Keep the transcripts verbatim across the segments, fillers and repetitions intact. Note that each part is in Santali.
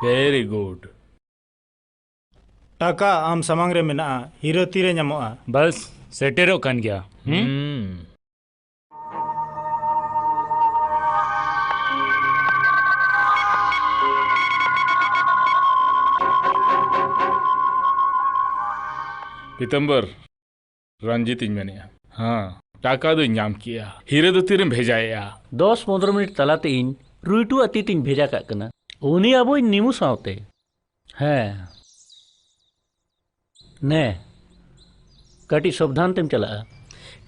Very good. ᱴᱟᱠᱟ ᱟᱢ ᱥᱟᱢᱟᱝ ᱨᱮ ᱢᱮᱱᱟᱜᱼᱟ, ᱦᱤᱨᱟᱹ ᱛᱤᱨᱮ ᱧᱟᱢᱚᱜᱼᱟ? ᱵᱟᱥ, ᱥᱮᱴᱮᱨᱚᱜ ᱠᱟᱱ ᱜᱮᱭᱟ᱾ ᱦᱩᱸ? ᱦᱩᱸ᱾ ᱯᱤᱛᱟᱢᱵᱚᱨ, ᱨᱚᱧᱡᱤᱛ ᱤᱧ ᱢᱮᱱᱮᱫᱼᱟ᱾ ᱦᱮᱸ, ᱴᱟᱠᱟ ᱫᱚᱧ ᱧᱟᱢ ᱠᱮᱜᱼᱟ, ᱦᱤᱨᱟᱹ ᱫᱚ ᱛᱤᱨᱮᱢ ᱵᱷᱮᱡᱟᱭᱮᱫᱼᱟ? ᱫᱚᱥ ᱯᱚᱱᱫᱽᱨᱚ ᱢᱤᱱᱤᱴ ᱛᱟᱞᱟᱛᱮ ᱤᱧ ᱨᱩᱭᱴᱩ ᱟᱜ ᱛᱤ ᱛᱤᱧ ᱵᱷᱮᱡᱟ ᱠᱟᱜ ᱠᱟᱱᱟ᱾ ᱩᱱᱤ ᱟᱵᱚᱭᱤᱡ ᱱᱤᱢᱩ ᱥᱟᱶᱛᱮ᱾ ᱦᱮᱸ᱾ ᱱᱮ, ᱠᱟᱹᱴᱤᱡ ᱥᱟᱵᱫᱷᱟᱱ ᱛᱮᱢ ᱪᱟᱞᱟᱜᱼᱟ᱾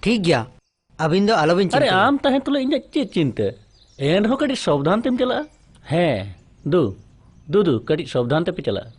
ᱴᱷᱤᱠ ᱜᱮᱭᱟ, ᱟᱹᱵᱤᱱ ᱫᱚ ᱟᱞᱚᱵᱤᱱ ᱟᱨᱮ, ᱪᱤᱱᱛᱟᱹᱭᱟ᱾ ᱟᱢ ᱛᱟᱦᱮᱸ ᱛᱩᱞᱩᱡ ᱤᱧᱟᱹᱜ ᱪᱮᱫ ᱪᱤᱱᱛᱟᱹ? ᱮᱱ ᱨᱮᱦᱚᱸ ᱠᱟᱹᱴᱤᱡ ᱥᱟᱵᱫᱷᱟᱱ ᱛᱮᱢ ᱪᱟᱞᱟᱜᱼᱟ᱾ ᱦᱮᱸ, ᱫᱩ, ᱫᱩ, ᱫᱩ, ᱠᱟᱹᱴᱤᱡ ᱥᱟᱵᱫᱷᱟᱱ ᱛᱮᱯᱮ ᱪᱟᱞᱟᱜᱼᱟ᱾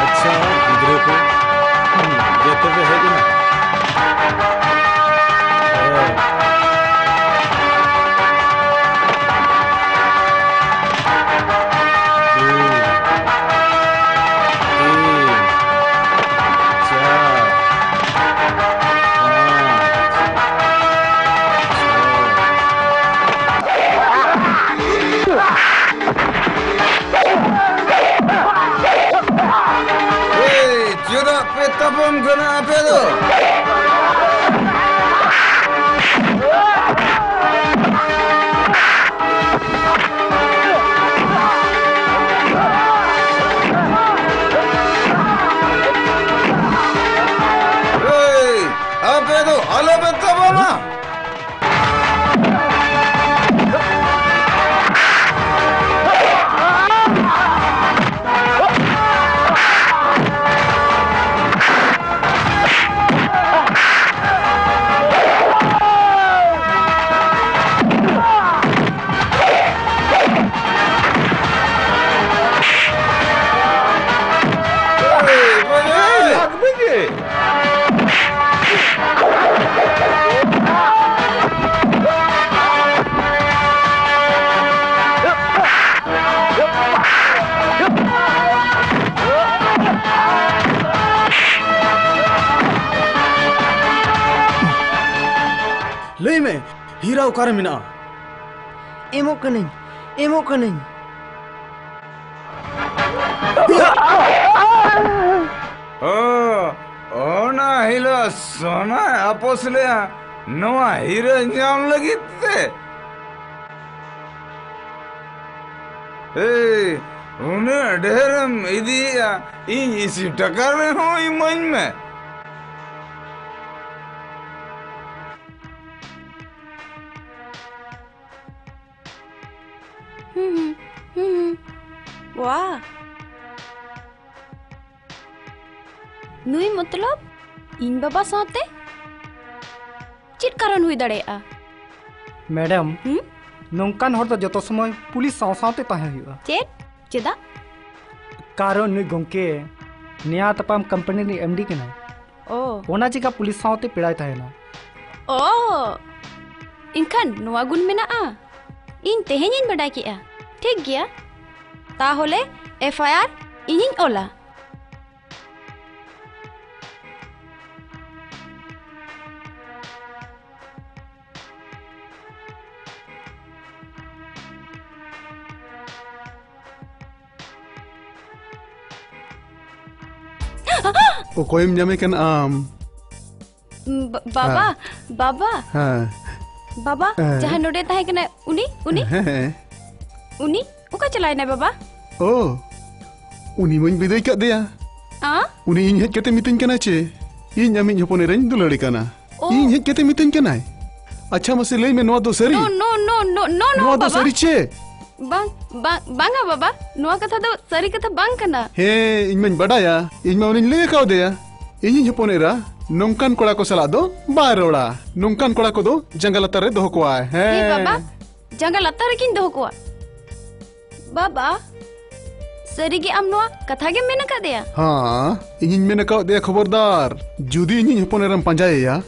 ᱟᱪᱪᱷᱟ, ᱜᱤᱫᱽᱨᱟᱹ ᱠᱚ, ᱦᱩᱸ, ᱡᱚᱛᱚ ᱯᱮ ᱦᱮᱡ ᱮᱱᱟ? ᱦᱳᱭ᱾ ᱫᱩᱭ, ᱛᱤᱱ, ᱪᱟᱨ, ᱯᱟᱸᱪ, ᱪᱷᱚᱭ᱾ ᱮᱭ, ᱪᱮᱫᱟᱜ ᱯᱮ ᱛᱟᱯᱟᱢ ᱠᱟᱱᱟ ᱟᱯᱮ ᱫᱚ? ᱮᱭ, ᱟᱯᱮ ᱫᱚ ᱟᱞᱚᱯᱮ ᱛᱟᱯᱟᱢᱟ᱾ ᱢᱮ, ᱦᱤᱨᱟ ᱚᱠᱟᱨᱮ ᱢᱮᱱᱟᱜᱼᱟ? ᱮᱢᱚᱜ ᱠᱟᱹᱱᱟᱹᱧ, ᱮᱢᱚᱜ ᱠᱟᱹᱱᱟᱹᱧ᱾ ᱚ, ᱚᱱᱟ ᱦᱤᱞᱳᱜ ᱥᱚᱱᱟᱭ ᱟᱯᱚᱥ ᱞᱮᱜᱼᱟ ᱱᱚᱣᱟ ᱦᱤᱨᱟᱹ ᱧᱟᱢ ᱞᱟᱹᱜᱤᱫ ᱛᱮ? ᱮᱭ, ᱩᱱᱟᱹᱜ ᱰᱷᱮᱨᱮᱢ ᱤᱫᱤᱭᱮᱜᱼᱟ, ᱤᱧ ᱤᱥᱤ ᱴᱟᱠᱟ ᱨᱮᱦᱚᱸ ᱤᱢᱟᱹᱧ ᱢᱮ᱾ ᱦᱩᱸ, ᱦᱩᱸ, ᱦᱩᱸ, ᱦᱩᱸ᱾ ᱣᱟ᱾ ᱱᱩᱭ ᱢᱚᱛᱞᱚᱵ ᱤᱧ ᱵᱟᱵᱟ ᱥᱟᱶᱛᱮ? ᱪᱮᱫ ᱠᱟᱨᱚᱱ ᱦᱩᱭ ᱫᱟᱲᱮᱭᱟᱜᱼᱟ? ᱢᱮᱰᱟᱢ, ᱦᱩᱸ? ᱱᱚᱝᱠᱟᱱ ᱦᱚᱲ ᱫᱚ ᱡᱚᱛᱚ ᱥᱚᱢᱚᱭ ᱯᱩᱞᱤᱥ ᱥᱟᱶ ᱥᱟᱶᱛᱮ ᱛᱟᱦᱮᱸ ᱦᱩᱭᱩᱜᱼᱟ᱾ ᱪᱮᱫ? ᱪᱮᱫᱟᱜ? ᱠᱟᱨᱚᱱ ᱱᱩᱭ ᱜᱚᱝᱠᱮ ᱱᱮᱭᱟ ᱛᱟᱯᱟᱢ ᱠᱳᱢᱯᱟᱱᱤ ᱨᱤᱱᱤᱡ ᱮᱢ ᱰᱤ ᱠᱟᱱᱟᱭ᱾ ᱚ᱾ ᱚᱱᱟ ᱪᱤᱠᱟ ᱯᱩᱞᱤᱥ ᱥᱟᱶᱛᱮ ᱯᱮᱲᱟᱭ ᱛᱟᱦᱮᱱᱟ᱾ ᱚ, ᱮᱱᱠᱷᱟᱱ ᱱᱚᱣᱟ ᱜᱩᱱ ᱢᱮᱱᱟᱜᱼᱟ? ᱤᱧ ᱛᱮᱦᱮᱧᱤᱧ ᱵᱟᱰᱟᱭ ᱠᱮᱜᱼᱟ᱾ ᱴᱷᱤᱠ ᱜᱮᱭᱟ, ᱛᱟᱦᱚᱞᱮ ᱮᱯᱷ ᱟᱭ ᱟᱨ ᱤᱧᱤᱧ ᱚᱞᱟ᱾ ᱚᱠᱚᱭᱮᱢ ᱧᱟᱢᱮ ᱠᱟᱱᱟ ᱟᱢ? ᱵᱟ-, ᱵᱟᱵᱟ, ᱦᱮᱸ᱾ ᱵᱟᱵᱟ᱾ ᱦᱮᱸ᱾ ᱵᱟᱵᱟ, ᱦᱮᱸ᱾ ᱡᱟᱦᱟᱸ ᱱᱚᱰᱮ ᱛᱟᱦᱮᱸ ᱠᱟᱱᱟ, ᱩᱱᱤ, ᱩᱱᱤ? ᱦᱮᱸ᱾ ᱩᱱᱤ ᱚᱠᱟ ᱪᱟᱞᱟᱣ ᱮᱱᱟᱭ, ᱵᱟᱵᱟ? ᱳ, ᱩᱱᱤ ᱢᱟᱧ ᱵᱤᱫᱟᱹᱭ ᱠᱟᱫ ᱫᱮᱭᱟ᱾ ᱟ? ᱩᱱᱤ ᱤᱧ ᱦᱮᱡ ᱠᱟᱛᱮ ᱢᱤᱛᱟᱹᱧ ᱠᱟᱱᱟ ᱪᱮ ᱤᱧ ᱟᱢᱤᱡ ᱦᱚᱯᱚᱱ ᱮᱨᱟᱧ ᱫᱩᱞᱟᱹᱲᱮ ᱠᱟᱱᱟ᱾ ᱳ᱾ ᱤᱧ ᱦᱮᱡ ᱠᱟᱛᱮ ᱢᱤᱛᱟᱹᱧ ᱠᱟᱱᱟᱭ᱾ ᱟᱪᱪᱷᱟ, ᱢᱟᱥᱮ ᱞᱟᱹᱭ ᱢᱮ, ᱱᱚᱣᱟ ᱫᱚ ᱥᱟᱹᱨᱤ? No, no, no, no, no, no, ᱱᱚᱣᱟ ᱫᱚ ᱵᱟᱵᱟ᱾ ᱥᱟᱹᱨᱤ ᱪᱮ? ᱵᱟᱝ, ᱵᱟᱝ, ᱵᱟᱝᱟ ᱵᱟᱵᱟ, ᱱᱚᱣᱟ ᱠᱟᱛᱷᱟ ᱫᱚ ᱥᱟᱹᱨᱤ ᱠᱟᱛᱷᱟ ᱵᱟᱝ ᱠᱟᱱᱟ᱾ ᱦᱮᱸ, ᱤᱧ ᱢᱟᱧ ᱵᱟᱰᱟᱭᱟ, ᱤᱧ ᱢᱟ ᱩᱱᱤᱧ ᱞᱟᱹᱭ ᱠᱟᱣᱫᱮᱭᱟ᱾ ᱤᱧᱤᱡ ᱦᱚᱯᱚᱱ ᱮᱨᱟ ᱱᱚᱝᱠᱟᱱ ᱠᱚᱲᱟ ᱠᱚ ᱥᱟᱞᱟᱜ ᱫᱚ ᱵᱟᱭ ᱨᱚᱲᱟ᱾ ᱱᱚᱝᱠᱟᱱ ᱠᱚᱲᱟ ᱠᱚᱫᱚ ᱡᱟᱸᱜᱟ ᱞᱟᱛᱟᱨ ᱨᱮ ᱫᱚᱦᱚ ᱠᱚᱣᱟᱭ᱾ ᱦᱮᱸ᱾ ᱦᱮᱸ ᱵᱟᱵᱟ, ᱡᱟᱸᱜᱟ ᱞᱟᱛᱟᱨ ᱨᱮᱜᱤᱧ ᱫᱚᱦᱚ ᱠᱚᱣᱟ᱾ ᱵᱟᱵᱟ, ᱥᱟᱹᱨᱤᱜᱮ ᱟᱢ ᱱᱚᱣᱟ ᱠᱟᱛᱷᱟ ᱜᱮᱢ ᱢᱮᱱ ᱟᱠᱟᱫᱮᱭᱟ? ᱦᱮᱸ, ᱤᱧᱤᱧ ᱢᱮᱱ ᱟᱠᱟᱫ ᱫᱮᱭᱟ, ᱠᱷᱚᱵᱚᱨᱫᱟᱨ, ᱡᱩᱫᱤ ᱤᱧᱤᱡ ᱦᱚᱯᱚᱱ ᱮᱨᱟᱢ ᱯᱟᱸᱡᱟᱭᱮᱭᱟ,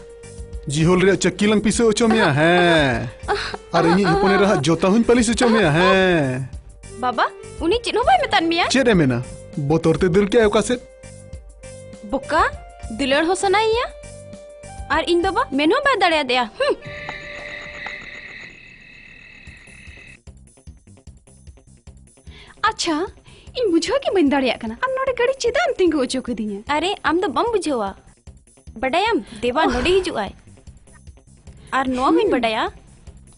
ᱡᱤᱦᱚᱞ ᱨᱮᱭᱟᱜ ᱪᱟᱹᱠᱤ ᱞᱟᱝ ᱯᱤᱥᱟᱹ ᱦᱚᱪᱚ ᱢᱮᱭᱟ᱾ ᱦᱮᱸ, ᱟᱨ ᱤᱧᱤᱡ ᱦᱚᱯᱚᱱ ᱮᱨᱟ ᱦᱟᱜ ᱡᱚᱛᱟ ᱦᱚᱸᱧ ᱯᱟᱹᱞᱤᱥ ᱦᱚᱪᱚ ᱢᱮᱭᱟ᱾ ᱦᱮᱸ᱾ ᱵᱟᱵᱟ, ᱩᱱᱤ ᱪᱮᱫ ᱦᱚᱸ ᱵᱟᱭ ᱢᱮᱛᱟᱫ ᱢᱮᱭᱟ? ᱪᱮᱫ ᱮ ᱢᱮᱱᱟ? ᱵᱚᱛᱚᱨ ᱛᱮ ᱫᱟᱹᱲ ᱠᱮᱜᱼᱟᱭ ᱚᱠᱟ ᱥᱮᱫ᱾ ᱵᱚᱠᱟ, ᱫᱩᱞᱟᱹᱲ ᱦᱚᱸ ᱥᱟᱱᱟᱭᱮᱭᱟ, ᱟᱨ ᱤᱧ ᱵᱟᱵᱟ ᱢᱮᱱ ᱦᱚᱸ ᱵᱟᱭ ᱫᱟᱲᱮᱭᱟᱫᱮᱭᱟ᱾ ᱦᱩᱸ᱾ ᱟᱪᱪᱷᱟ, ᱤᱧ ᱵᱩᱡᱷᱟᱹᱣ ᱜᱮ ᱵᱟᱹᱧ ᱫᱟᱲᱮᱭᱟᱜ ᱠᱟᱱᱟ, ᱟᱢ ᱱᱚᱰᱮ ᱜᱟᱹᱰᱤ ᱪᱮᱫᱟᱜ ᱮᱢ ᱛᱤᱸᱜᱩ ᱦᱚᱪᱚ ᱠᱤᱫᱤᱧᱟ? ᱟᱨᱮ, ᱟᱢ ᱫᱚ ᱵᱟᱢ ᱵᱩᱡᱷᱟᱹᱣᱟ? ᱵᱟᱰᱟᱭᱟᱢ, ᱫᱮᱵᱟ ᱱᱚᱰᱮ ᱦᱤᱡᱩᱜ ᱟᱭ᱾ ᱟᱨ ᱱᱚᱣᱟ ᱦᱚᱸᱧ ᱵᱟᱰᱟᱭᱟ,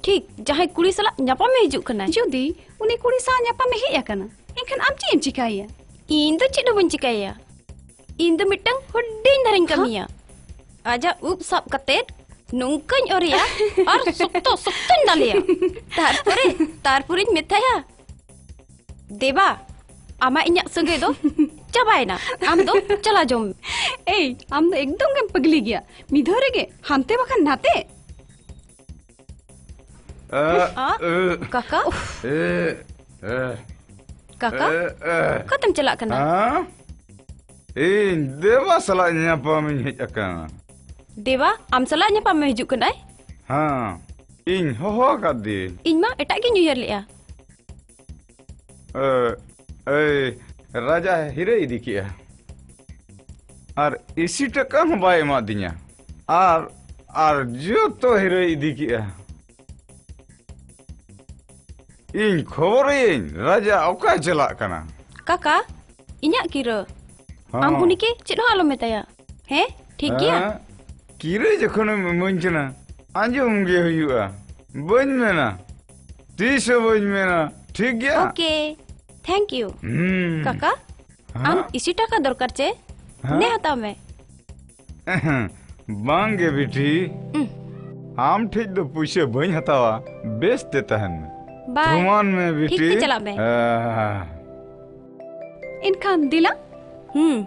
ᱴᱷᱤᱠ ᱡᱟᱦᱟᱸᱭ ᱠᱩᱲᱤ ᱥᱟᱞᱟᱜ ᱧᱟᱯᱟᱢᱮ ᱦᱤᱡᱩᱜ ᱠᱟᱱᱟᱭ᱾ ᱡᱩᱫᱤ ᱩᱱᱤ ᱠᱩᱲᱤ ᱥᱟᱶ ᱧᱟᱯᱟᱢᱮ ᱦᱮᱡ ᱟᱠᱟᱱᱟ, ᱮᱱᱠᱷᱟᱱ ᱟᱢ ᱪᱮᱫ ᱮᱢ ᱪᱤᱠᱟᱹᱭᱮᱭᱟ? ᱤᱧ ᱫᱚ ᱪᱮᱫ ᱦᱚᱸ ᱵᱟᱹᱧ ᱪᱤᱠᱟᱹᱭᱮᱭᱟ᱾ ᱤᱧ ᱫᱚ ᱢᱤᱫᱴᱟᱝ ᱦᱩᱰᱤᱧ ᱫᱷᱟᱨᱟᱧ ᱦᱟ? ᱠᱟᱹᱢᱤᱭᱟ᱾ ᱟᱡᱟᱜ ᱩᱵ ᱥᱟᱵ ᱠᱟᱛᱮᱫ ᱱᱚᱝᱠᱟᱧ ᱚᱨᱮᱭᱟ ᱟᱨ ᱥᱚᱠᱛᱚ ᱥᱚᱠᱛᱚᱧ ᱫᱟᱞᱮᱭᱟ᱾ ᱛᱟᱨᱯᱚᱨᱮ, ᱛᱟᱨᱯᱚᱨᱮᱧ ᱢᱮᱛᱟᱭᱟ, "ᱫᱮᱵᱟ, ᱟᱢᱟᱜ ᱤᱧᱟᱜ ᱥᱟᱹᱜᱟᱹᱭ ᱫᱚ ᱪᱟᱵᱟᱭᱮᱱᱟ᱾ ᱟᱢ ᱫᱚ ᱪᱟᱞᱟᱣ ᱡᱚᱝ ᱢᱮ᱾" ᱮᱭ, ᱟᱢ ᱫᱚ ᱮᱠᱫᱚᱢ ᱜᱮᱢ ᱯᱟᱜᱽᱞᱤ ᱜᱮᱭᱟ᱾ ᱢᱤᱫ ᱫᱷᱟᱣ ᱨᱮᱜᱮ ᱦᱟᱱᱛᱮ ᱵᱟᱠᱷᱟᱱ ᱱᱟᱛᱮ᱾ ᱮ, ᱟ? ᱮ, ᱠᱟᱠᱟ? ᱮ, ᱮ, ᱠᱟᱠᱟ? ᱮ, ᱮ᱾ ᱚᱠᱟᱛᱮᱢ ᱪᱟᱞᱟᱜ ᱠᱟᱱᱟ? ᱦᱮᱸ? ᱤᱧ ᱫᱮᱵᱟ ᱥᱟᱞᱟᱜ ᱧᱟᱯᱟᱢᱤᱧ ᱦᱮᱡ ᱟᱠᱟᱱᱟ᱾ ᱫᱮᱵᱟ, ᱟᱢ ᱥᱟᱞᱟᱜ ᱧᱟᱯᱟᱢᱮ ᱦᱤᱡᱩᱜ ᱠᱟᱱᱟᱭ? ᱦᱮᱸ, ᱤᱧ ᱦᱚᱦᱚ ᱟᱠᱟᱫᱮᱭᱟᱹᱧ᱾ ᱤᱧ ᱢᱟ ᱮᱴᱟᱜ ᱜᱤᱧ ᱩᱭᱦᱟᱹᱨ ᱞᱮᱜᱼᱟ᱾ ᱮ, ᱮᱭ, ᱨᱟᱡᱟ ᱦᱤᱨᱟᱹᱭ ᱤᱫᱤ ᱠᱮᱜᱼᱟ᱾ ᱟᱨ ᱤᱥᱤ ᱴᱟᱠᱟ ᱦᱚᱸ ᱵᱟᱭ ᱮᱢᱟᱫᱤᱧᱟ᱾ ᱟᱨ, ᱟᱨ ᱡᱚᱛᱚ ᱦᱤᱨᱟᱹᱭ ᱤᱫᱤ ᱠᱮᱜᱼᱟ᱾ ᱤᱧ ᱠᱷᱚᱵᱚᱨᱮᱭᱟᱹᱧ, ᱨᱟᱡᱟ ᱚᱠᱟᱭ ᱪᱟᱞᱟᱜ ᱠᱟᱱᱟ? ᱠᱟᱠᱟ, ᱤᱧᱟᱜ ᱠᱤᱨᱟᱹ᱾ ᱦᱚᱸ᱾ ᱟᱢ ᱩᱱᱤ ᱠᱤ ᱪᱮᱫ ᱦᱚᱸ ᱟᱞᱚᱢ ᱢᱮᱛᱟᱭᱟ᱾ ᱦᱮᱸ, ᱴᱷᱤᱠ ᱜᱮᱭᱟ? ᱦᱮᱸ, ᱠᱤᱨᱟᱹ ᱡᱚᱠᱷᱚᱱᱮᱢ ᱤᱢᱟᱹᱧ ᱠᱟᱱᱟ, ᱟᱸᱡᱚᱢ ᱜᱮ ᱦᱩᱭᱩᱜᱼᱟ᱾ ᱵᱟᱹᱧ ᱢᱮᱱᱟ, ᱛᱤᱥ ᱦᱚᱸ ᱵᱟᱹᱧ ᱢᱮᱱᱟ, ᱴᱷᱤᱠ ᱜᱮᱭᱟ? Okay, thank you᱾ ᱦᱩᱸ᱾ ᱠᱟᱠᱟ, ᱦᱮᱸ? ᱟᱢ ᱤᱥᱤ ᱴᱟᱠᱟ ᱫᱚᱨᱠᱟᱨ ᱪᱮ? ᱦᱮᱸ? ᱱᱮ ᱦᱟᱛᱟᱣ ᱢᱮ᱾ ᱵᱟᱝ ᱜᱮ ᱵᱤᱴᱤ, ᱩᱸᱦ᱾ ᱟᱢ ᱴᱷᱮᱡ ᱫᱚ ᱯᱩᱭᱥᱟᱹ ᱵᱟᱹᱧ ᱦᱟᱛᱟᱣᱟ, ᱵᱮᱥ ᱛᱮ ᱛᱟᱦᱮᱱ ᱢᱮ᱾ ᱵᱟᱭ᱾ ᱛᱷᱩᱢᱟᱱ ᱢᱮ ᱴᱷᱤᱠ ᱵᱤᱴᱤ᱾ ᱛᱮ ᱪᱟᱞᱟᱜ ᱢᱮ᱾ ᱟᱦ᱾ ᱮᱱᱠᱷᱟᱱ ᱫᱮᱞᱟ᱾ ᱦᱩᱸ᱾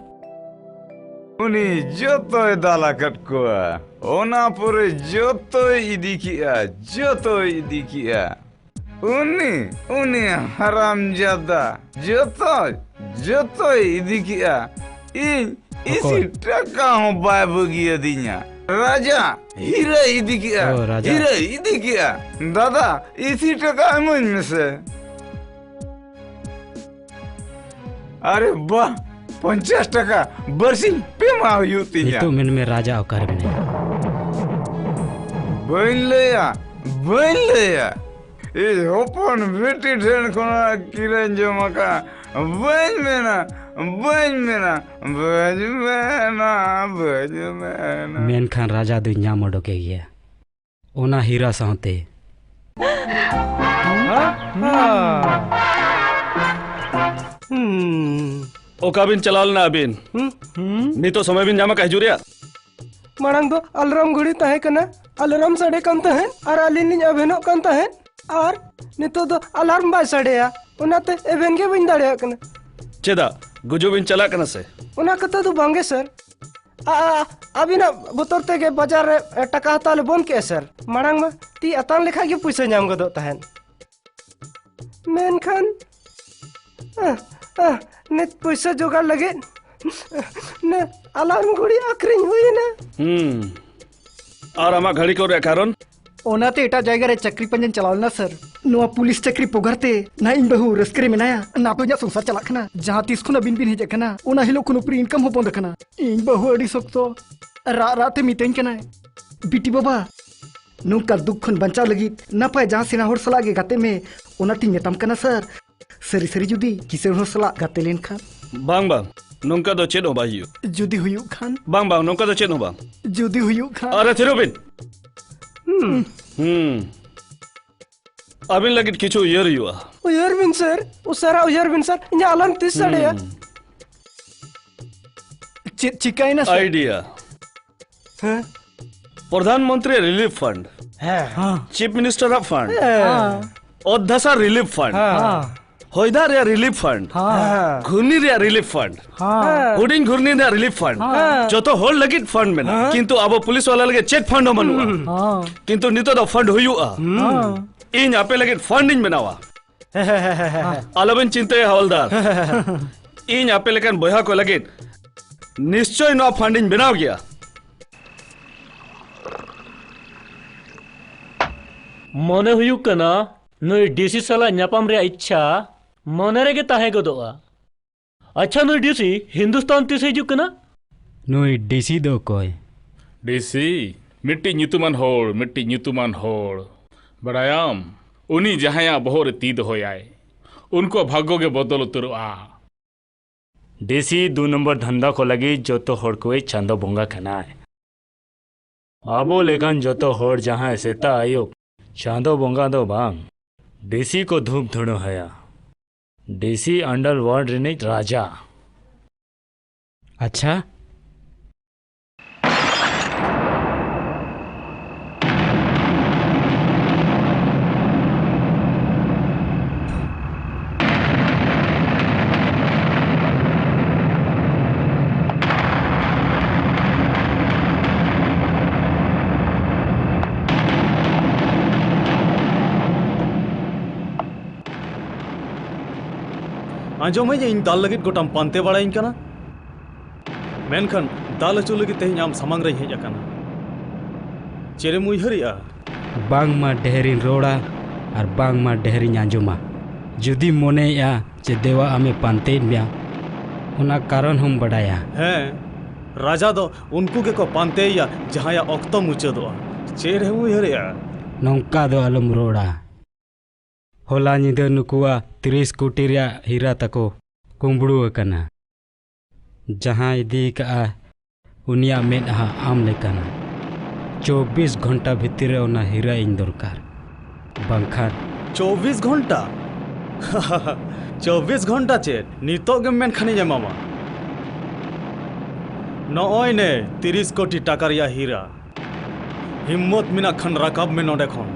ᱩᱱᱤ ᱡᱚᱛᱚᱭ ᱫᱟᱞ ᱟᱠᱟᱫ ᱠᱚᱣᱟ᱾ ᱚᱱᱟ ᱯᱚᱨᱮ ᱡᱚᱛᱚᱭ ᱤᱫᱤ ᱠᱮᱜᱼᱟ, ᱡᱚᱛᱚᱭ ᱤᱫᱤ ᱠᱮᱜᱼᱟ᱾ ᱩᱱᱤ, ᱩᱱᱤ ᱦᱟᱨᱟᱢᱡᱟᱫᱟ ᱡᱚᱛᱚ, ᱡᱚᱛᱚᱭ ᱤᱫᱤ ᱠᱮᱜᱼᱟ᱾ ᱤᱧ ᱤᱥᱤ ᱚᱠᱚᱭ? ᱴᱟᱠᱟ ᱦᱚᱸ ᱵᱟᱭ ᱵᱟᱹᱜᱤᱭᱟᱫᱤᱧᱟ᱾ ᱨᱟᱡᱟ ᱦᱤᱨᱟᱹᱭ ᱤᱫᱤ ᱠᱮᱜᱼᱟ᱾ ᱚ, ᱨᱟᱡᱟ᱾ ᱦᱤᱨᱟᱹᱭ ᱤᱫᱤ ᱠᱮᱜᱼᱟ᱾ ᱫᱟᱫᱟ, ᱤᱥᱤ ᱴᱟᱠᱟ ᱤᱢᱟᱹᱧ ᱢᱮᱥᱮ᱾ ᱟᱨᱮ ᱵᱟᱦ, ᱯᱚᱧᱪᱟᱥ ᱴᱟᱠᱟ ᱵᱟᱨᱥᱤᱧ ᱯᱮ ᱢᱟᱦᱟ ᱦᱩᱭᱩᱜ ᱛᱤᱧᱟ᱾ ᱱᱤᱛᱚᱜ ᱢᱮᱱ ᱢᱮ ᱨᱟᱡᱟ ᱚᱠᱟᱨᱮ ᱢᱮᱱᱟᱭᱟ? ᱵᱟᱹᱧ ᱞᱟᱹᱭᱟ, ᱵᱟᱹᱧ ᱞᱟᱹᱭᱟ᱾ ᱤᱧ ᱦᱚᱯᱚᱱ ᱵᱤᱴᱤ ᱴᱷᱮᱱ ᱠᱷᱚᱱᱟᱜ ᱠᱤᱨᱤᱧ ᱡᱚᱢ ᱟᱠᱟᱫ ᱵᱟᱹᱧ ᱢᱮᱱᱟ, ᱵᱟᱹᱧ ᱢᱮᱱᱟ, ᱵᱟᱹᱧ ᱢᱮᱱᱟ, ᱵᱟᱹᱧ ᱢᱮᱱᱟ᱾ ᱢᱮᱱᱠᱷᱟᱱ ᱨᱟᱡᱟ ᱫᱚᱧ ᱧᱟᱢ ᱚᱰᱚᱠᱮ ᱜᱮᱭᱟ, ᱚᱱᱟ ᱦᱤᱨᱟ ᱥᱟᱶᱛᱮ᱾ ᱦᱩᱸ᱾ ᱚᱠᱟ ᱵᱤᱱ ᱪᱟᱞᱟᱣ ᱞᱮᱱᱟ ᱟᱹᱵᱤᱱ? ᱦᱩᱸ? ᱦᱩᱸ? ᱱᱤᱛᱚᱜ ᱥᱚᱢᱚᱭ ᱵᱤᱱ ᱧᱟᱢ ᱟᱠᱟᱫ ᱦᱤᱡᱩᱜ ᱨᱮᱭᱟᱜ? ᱢᱟᱲᱟᱝ ᱫᱚ ᱟᱞᱟᱨᱢ ᱜᱷᱩᱲᱤ ᱛᱟᱦᱮᱸ ᱠᱟᱱᱟ, ᱟᱞᱟᱨᱢ ᱥᱟᱰᱮ ᱠᱟᱱ ᱛᱟᱦᱮᱸᱫ ᱟᱨ ᱟᱹᱞᱤᱧ ᱞᱤᱧ ᱮᱵᱷᱮᱱᱚᱜ ᱠᱟᱱ ᱛᱟᱦᱮᱸᱫ ᱟᱨ ᱱᱤᱛᱚᱜ ᱫᱚ ᱟᱞᱟᱨᱢ ᱵᱟᱭ ᱥᱟᱰᱮᱭᱟ, ᱚᱱᱟᱛᱮ ᱮᱵᱷᱮᱱ ᱜᱮ ᱵᱟᱹᱧ ᱫᱟᱲᱮᱭᱟᱜ ᱠᱟᱱᱟ᱾ ᱪᱮᱫᱟᱜ? ᱜᱩᱡᱩᱜ ᱵᱤᱱ ᱪᱟᱞᱟᱜ ᱠᱟᱱᱟ ᱥᱮ? ᱚᱱᱟ ᱠᱟᱛᱷᱟ ᱫᱚ ᱵᱟᱝ ᱜᱮ ᱥᱟᱨ᱾ ᱟ, ᱟ, ᱟᱹᱵᱤᱱᱟᱜ ᱵᱚᱛᱚᱨ ᱛᱮᱜᱮ ᱵᱟᱡᱟᱨ ᱨᱮ, ᱮ, ᱴᱟᱠᱟ ᱦᱟᱛᱟᱣ ᱞᱮ ᱵᱚᱱᱫ ᱠᱮᱜᱼᱟ ᱥᱟᱨ᱾ ᱢᱟᱲᱟᱝ ᱢᱟ ᱛᱤ ᱟᱛᱟᱝ ᱞᱮᱠᱷᱟᱡ ᱜᱮ ᱯᱩᱭᱥᱟᱹ ᱧᱟᱢ ᱜᱚᱫᱚᱜ ᱛᱟᱦᱮᱸᱫ᱾ ᱢᱮᱱᱠᱷᱟᱱ, ᱟ, ᱟ, ᱱᱤᱛ ᱯᱩᱭᱥᱟᱹ ᱡᱚᱜᱟᱲ ᱞᱟᱹᱜᱤᱫ ᱱᱮ ᱟᱞᱟᱨᱢ ᱜᱷᱩᱲᱤ ᱟᱹᱠᱷᱨᱤᱧ ᱦᱩᱭᱮᱱᱟ᱾ ᱦᱩᱸ᱾ ᱟᱨ ᱟᱢᱟᱜ ᱜᱷᱟᱹᱲᱤ ᱠᱚ ᱨᱮᱭᱟᱜ ᱠᱟᱨᱚᱱ? ᱚᱱᱟᱛᱮ ᱮᱴᱟᱜ ᱡᱟᱭᱜᱟ ᱨᱮ ᱪᱟᱹᱠᱨᱤ ᱯᱟᱸᱡᱟᱧ ᱪᱟᱞᱟᱣ ᱞᱮᱱᱟ ᱥᱟᱨ᱾ ᱱᱚᱣᱟ ᱯᱩᱞᱤᱥ ᱪᱟᱹᱠᱨᱤ ᱯᱚᱜᱟᱨ ᱛᱮ ᱱᱟ ᱤᱧ ᱵᱟᱹᱦᱩ ᱨᱟᱹᱥᱠᱟᱹ ᱨᱮ ᱢᱮᱱᱟᱭᱟ, ᱱᱟ ᱛᱚ ᱤᱧᱟᱹᱜ ᱥᱚᱝᱥᱟᱨ ᱪᱟᱞᱟᱜ ᱠᱟᱱᱟ᱾ ᱡᱟᱦᱟᱸ ᱛᱤᱥ ᱠᱷᱚᱱ ᱟᱹᱵᱤᱱ ᱵᱤᱱ ᱦᱮᱡ ᱟᱠᱟᱱᱟ, ᱚᱱᱟ ᱦᱤᱞᱳᱜ ᱠᱷᱚᱱ ᱩᱯᱨᱤ ᱤᱱᱠᱟᱢ ᱦᱚᱸ ᱵᱚᱱᱫ ᱟᱠᱟᱱᱟ᱾ ᱤᱧ ᱵᱟᱹᱦᱩ ᱟᱹᱰᱤ ᱥᱚᱠᱛᱚ ᱨᱟᱜ ᱨᱟᱜ ᱛᱮ ᱢᱤᱛᱟᱹᱧ ᱠᱟᱱᱟᱭ, "ᱵᱤᱴᱤ ᱵᱟᱵᱟ, ᱱᱚᱝᱠᱟ ᱫᱩᱠ ᱠᱷᱚᱱ ᱵᱟᱧᱪᱟᱣ ᱞᱟᱹᱜᱤᱫ ᱱᱟᱯᱟᱭ ᱡᱟᱦᱟᱸ ᱥᱮᱬᱟ ᱦᱚᱲ ᱥᱟᱞᱟᱜ ᱜᱮ ᱜᱟᱛᱮᱜ ᱢᱮ", ᱚᱱᱟᱛᱤᱧ ᱢᱮᱛᱟᱢ ᱠᱟᱱᱟ ᱥᱟᱨ᱾ ᱥᱟᱹᱨᱤ ᱥᱟᱹᱨᱤ ᱡᱩᱫᱤ ᱠᱤᱥᱟᱹᱬ ᱦᱚᱲ ᱥᱟᱞᱟᱜ ᱜᱟᱛᱮ ᱞᱮᱱᱠᱷᱟᱱ᱾ ᱵᱟᱝ, ᱵᱟᱝ, ᱱᱚᱝᱠᱟ ᱫᱚ ᱪᱮᱫ ᱦᱚᱸ ᱵᱟᱭ ᱦᱩᱭᱩᱜ᱾ ᱡᱩᱫᱤ ᱦᱩᱭᱩᱜ ᱠᱷᱟᱱ? ᱵᱟᱝ, ᱵᱟᱝ, ᱱᱚᱝᱠᱟ ᱫᱚ ᱪᱮᱫ ᱦᱚᱸ ᱵᱟᱝ᱾ ᱡᱩᱫᱤ ᱦᱩᱭᱩᱜ ᱠᱷᱟᱱ? ᱟᱨᱮ, ᱛᱷᱤᱨᱚᱜ ᱵᱤᱱ᱾ ᱦᱩᱸ᱾ ᱦᱩᱸ᱾ ᱟᱹᱵᱤᱱ ᱞᱟᱹᱜᱤᱫ ᱠᱤᱪᱷᱩ ᱩᱭᱦᱟᱹᱨ ᱦᱩᱭᱩᱜᱼᱟ᱾ ᱩᱭᱦᱟᱹᱨ ᱵᱤᱱ ᱥᱟᱨ, ᱩᱥᱟᱹᱨᱟ ᱩᱭᱦᱟᱹᱨ ᱵᱤᱱ ᱥᱟᱨ, ᱤᱧᱟᱹᱜ ᱟᱞᱟᱨᱢ ᱛᱤᱥ ᱥᱟᱰᱮᱭᱟ? ᱦᱩᱸ᱾ ᱪᱮᱫ ᱪᱤᱠᱟᱹᱭᱮᱱᱟ ᱥᱟᱨ? ᱟᱭᱰᱤᱭᱟ᱾ ᱦᱮᱸ? ᱯᱨᱚᱫᱷᱟᱱ ᱢᱚᱱᱛᱨᱤ ᱨᱤᱞᱤᱯ ᱯᱷᱟᱱᱰ, ᱦᱮᱸ᱾ ᱦᱮᱸ᱾ ᱪᱤᱯ ᱢᱤᱱᱤᱥᱴᱟᱨ ᱟᱜ ᱯᱷᱟᱱᱰ, ᱦᱮᱸ᱾ ᱚᱛ ᱫᱷᱟᱥᱟ ᱨᱤᱞᱤᱯ ᱯᱷᱟᱱᱰ, ᱦᱮᱸ᱾ ᱦᱮᱸ᱾ ᱦᱚᱭ ᱫᱟᱜ ᱨᱮᱭᱟᱜ ᱨᱤᱞᱤᱯ ᱯᱷᱟᱱᱰ, ᱦᱮᱸ᱾ ᱜᱷᱩᱨᱱᱤ ᱨᱮᱭᱟᱜ ᱨᱤᱞᱤᱯ ᱯᱷᱟᱱᱰ, ᱦᱮᱸ᱾ ᱦᱩᱰᱤᱧ ᱜᱷᱩᱨᱱᱤ ᱨᱮᱭᱟᱜ ᱨᱤᱞᱤᱯ ᱯᱷᱟᱱᱰ, ᱦᱮᱸ᱾ ᱡᱚᱛᱚ ᱦᱚᱲ ᱞᱟᱹᱜᱤᱫ ᱯᱷᱟᱱᱰ ᱢᱮᱱᱟᱜᱼᱟ, ᱦᱮᱸ᱾ ᱠᱤᱱᱛᱩ ᱟᱵᱚ ᱯᱩᱞᱤᱥ ᱣᱟᱞᱟ ᱞᱟᱹᱜᱤᱫ ᱪᱮᱫ ᱯᱷᱟᱱᱰ ᱦᱚᱸ ᱵᱟᱹᱱᱩᱜᱼᱟ᱾ ᱦᱮᱸ᱾ ᱠᱤᱱᱛᱩ ᱱᱤᱛᱚᱜ ᱫᱚ ᱯᱷᱟᱱᱰ ᱦᱩᱭᱩᱜᱼᱟ᱾ ᱦᱮᱸ᱾ ᱤᱧ ᱟᱯᱮ ᱞᱟᱹᱜᱤᱫ ᱯᱷᱟᱱᱰ ᱤᱧ ᱵᱮᱱᱟᱣᱟ᱾ ᱟᱞᱚᱵᱮᱱ ᱪᱤᱱᱛᱟᱹᱭᱟ ᱦᱟᱣᱞᱫᱟᱨ, ᱤᱧ ᱟᱯᱮ ᱞᱮᱠᱟᱱ ᱵᱚᱭᱦᱟ ᱠᱚ ᱞᱟᱹᱜᱤᱫ ᱱᱤᱥᱪᱚᱭ ᱱᱚᱣᱟ ᱯᱷᱟᱱᱰ ᱤᱧ ᱵᱮᱱᱟᱣ ᱜᱮᱭᱟ᱾ ᱢᱚᱱᱮ ᱦᱩᱭᱩᱜ ᱠᱟᱱᱟ ᱱᱩᱭ ᱰᱤᱥᱤ ᱥᱟᱞᱟᱜ ᱧᱟᱯᱟᱢ ᱨᱮᱭᱟᱜ ᱤᱪᱪᱷᱟ ᱢᱚᱱᱮ ᱨᱮᱜᱮ ᱛᱟᱦᱮᱸ ᱜᱚᱫᱚᱜᱼᱟ᱾ ᱟᱪᱪᱷᱟ, ᱱᱩᱭ ᱰᱤᱥᱤ ᱦᱤᱱᱫᱩᱥᱛᱟᱱ ᱛᱤᱥ ᱦᱤᱡᱩᱜ ᱠᱟᱱᱟ? ᱱᱩᱭ ᱰᱤᱥᱤ ᱫᱚ ᱚᱠᱚᱭ? ᱰᱤᱥᱤ? ᱢᱤᱫᱴᱤᱡ ᱧᱩᱛᱩᱢᱟᱱ ᱦᱚᱲ, ᱢᱤᱫᱴᱤᱡ ᱧᱩᱛᱩᱢᱟᱱ ᱦᱚᱲ᱾ ᱵᱟᱲᱟᱭᱟᱢ, ᱩᱱᱤ ᱡᱟᱦᱟᱸᱭᱟᱜ ᱵᱚᱦᱚᱜ ᱨᱮ ᱛᱤ ᱫᱚᱦᱚᱭᱟᱭ, ᱩᱱᱠᱩᱣᱟᱜ ᱵᱷᱟᱜᱽᱜᱚ ᱜᱮ ᱵᱚᱫᱚᱞ ᱩᱛᱟᱹᱨᱚᱜᱼᱟ᱾ ᱰᱤᱥᱤ ᱫᱩ ᱱᱚᱢᱵᱚᱨ ᱫᱷᱟᱱᱫᱟ ᱠᱚ ᱞᱟᱹᱜᱤᱫ ᱡᱚᱛᱚ ᱦᱚᱲ ᱠᱚᱭᱤᱡ ᱪᱟᱸᱫᱚ ᱵᱚᱸᱜᱟ ᱠᱟᱱᱟᱭ᱾ ᱟᱵᱚ ᱞᱮᱠᱟᱱ ᱡᱚᱛᱚ ᱦᱚᱲ ᱡᱟᱦᱟᱸᱭ ᱥᱮᱛᱟᱜ ᱟᱹᱭᱩᱵ ᱪᱟᱸᱫᱚ ᱵᱚᱸᱜᱟ ᱫᱚ ᱵᱟᱝ, ᱰᱤᱥᱤ ᱠᱚ ᱫᱷᱩᱯ ᱫᱷᱩᱲᱟᱹ ᱟᱭᱟ᱾ ᱰᱤᱥᱤ ᱟᱱᱰᱟᱨᱣᱟᱨᱞᱰ ᱨᱤᱱᱤᱡ ᱨᱟᱡᱟ᱾ ᱟᱪᱪᱷᱟ, ᱟᱸᱡᱚᱢᱟᱹᱧ, ᱤᱧ ᱫᱟᱞ ᱞᱟᱹᱜᱤᱫ ᱜᱚᱴᱟᱢ ᱯᱟᱱᱛᱮ ᱵᱟᱲᱟᱭᱤᱧ ᱠᱟᱱᱟ, ᱢᱮᱱᱠᱷᱟᱱ ᱫᱟᱞ ᱦᱚᱪᱚ ᱞᱟᱹᱜᱤᱫ ᱛᱮᱦᱮᱧ ᱟᱢ ᱥᱟᱢᱟᱝ ᱨᱮᱧ ᱦᱮᱡ ᱟᱠᱟᱱᱟ᱾ ᱪᱮᱫ ᱮᱢ ᱩᱭᱦᱟᱹᱨᱮᱜᱼᱟ? ᱵᱟᱝᱢᱟ ᱰᱷᱮᱨᱤᱧ ᱨᱚᱲᱟ ᱟᱨ ᱵᱟᱝᱢᱟ ᱰᱷᱮᱨᱤᱧ ᱟᱸᱡᱚᱢᱟ᱾ ᱡᱩᱫᱤᱢ ᱢᱚᱱᱮᱭᱮᱜᱼᱟ ᱡᱮ ᱫᱮᱣᱟ ᱟᱢᱮ ᱯᱟᱱᱛᱮᱭᱮᱫ ᱢᱮᱭᱟ, ᱚᱱᱟ ᱠᱟᱨᱚᱱ ᱦᱚᱸᱢ ᱵᱟᱰᱟᱭᱟ᱾ ᱦᱮᱸ, ᱨᱟᱡᱟ ᱫᱚ ᱩᱱᱠᱩ ᱜᱮᱠᱚ ᱯᱟᱱᱛᱮᱭᱮᱭᱟ ᱡᱟᱦᱟᱸᱭᱟᱜ ᱚᱠᱛᱚ ᱢᱩᱪᱟᱹᱫᱚᱜᱼᱟ᱾ ᱪᱮᱫ ᱮᱢ ᱩᱭᱦᱟᱹᱨᱮᱜᱼᱟ? ᱱᱚᱝᱠᱟ ᱫᱚ ᱟᱞᱚᱢ ᱨᱚᱲᱟ᱾ ᱦᱚᱞᱟ ᱧᱤᱫᱟᱹ ᱱᱩᱠᱩᱣᱟᱜ ᱛᱤᱨᱤᱥ ᱠᱳᱴᱤ ᱨᱮᱭᱟᱜ ᱦᱤᱨᱟ ᱛᱟᱠᱚ ᱠᱩᱢᱵᱽᱲᱩ ᱟᱠᱟᱱᱟ᱾ ᱡᱟᱦᱟᱸᱭ ᱤᱫᱤ ᱠᱟᱜᱼᱟ, ᱩᱱᱤᱭᱟᱜ ᱢᱮᱫᱦᱟ ᱟᱢ ᱞᱮᱠᱟᱱᱟ᱾ ᱪᱚᱵᱵᱤᱥ ᱜᱷᱚᱱᱴᱟ ᱵᱷᱤᱛᱤᱨ ᱨᱮ ᱚᱱᱟ ᱦᱤᱨᱟ ᱤᱧ ᱫᱚᱨᱠᱟᱨ, ᱵᱟᱝᱠᱷᱟᱱ ᱪᱚᱵᱵᱤᱥ ᱜᱷᱚᱱᱴᱟ? ᱪᱚᱵᱵᱤᱥ ᱜᱷᱚᱱᱴᱟ ᱪᱮᱫ? ᱱᱤᱛᱚᱜ ᱜᱮᱢ ᱢᱮᱱᱠᱷᱟᱱᱤᱧ ᱮᱢᱟᱢᱟ᱾ ᱱᱚᱜᱼᱚᱭ ᱱᱮ ᱛᱤᱨᱤᱥ ᱠᱳᱴᱤ ᱴᱟᱠᱟ ᱨᱮᱭᱟᱜ ᱦᱤᱨᱟ᱾ ᱦᱤᱢᱢᱚᱛ ᱢᱮᱱᱟᱜ ᱠᱷᱟᱱ ᱨᱟᱠᱟᱵ ᱢᱮ ᱱᱚᱸᱰᱮ ᱠᱷᱚᱱ᱾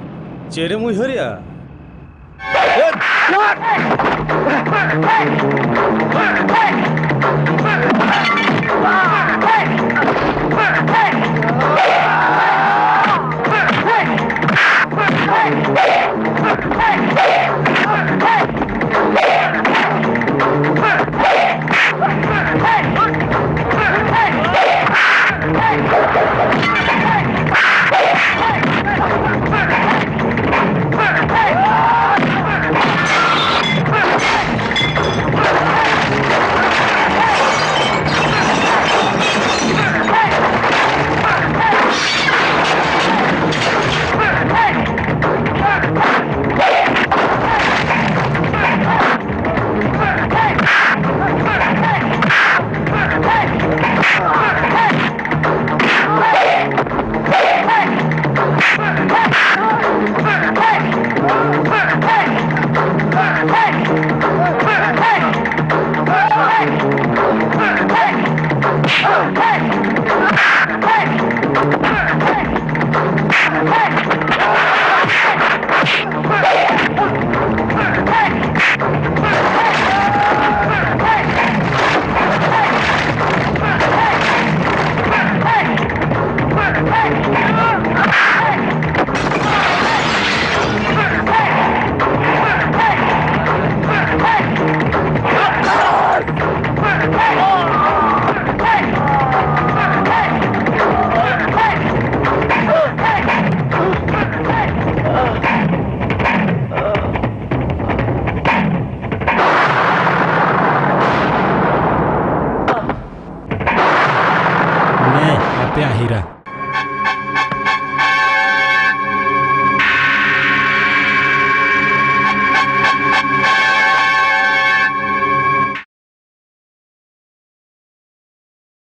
ᱪᱮᱫ ᱮᱢ ᱩᱭᱦᱟᱹᱨᱮᱜᱼᱟ? ᱱᱮ, ᱟᱯᱮᱭᱟᱜ ᱦᱤᱨᱟᱹ᱾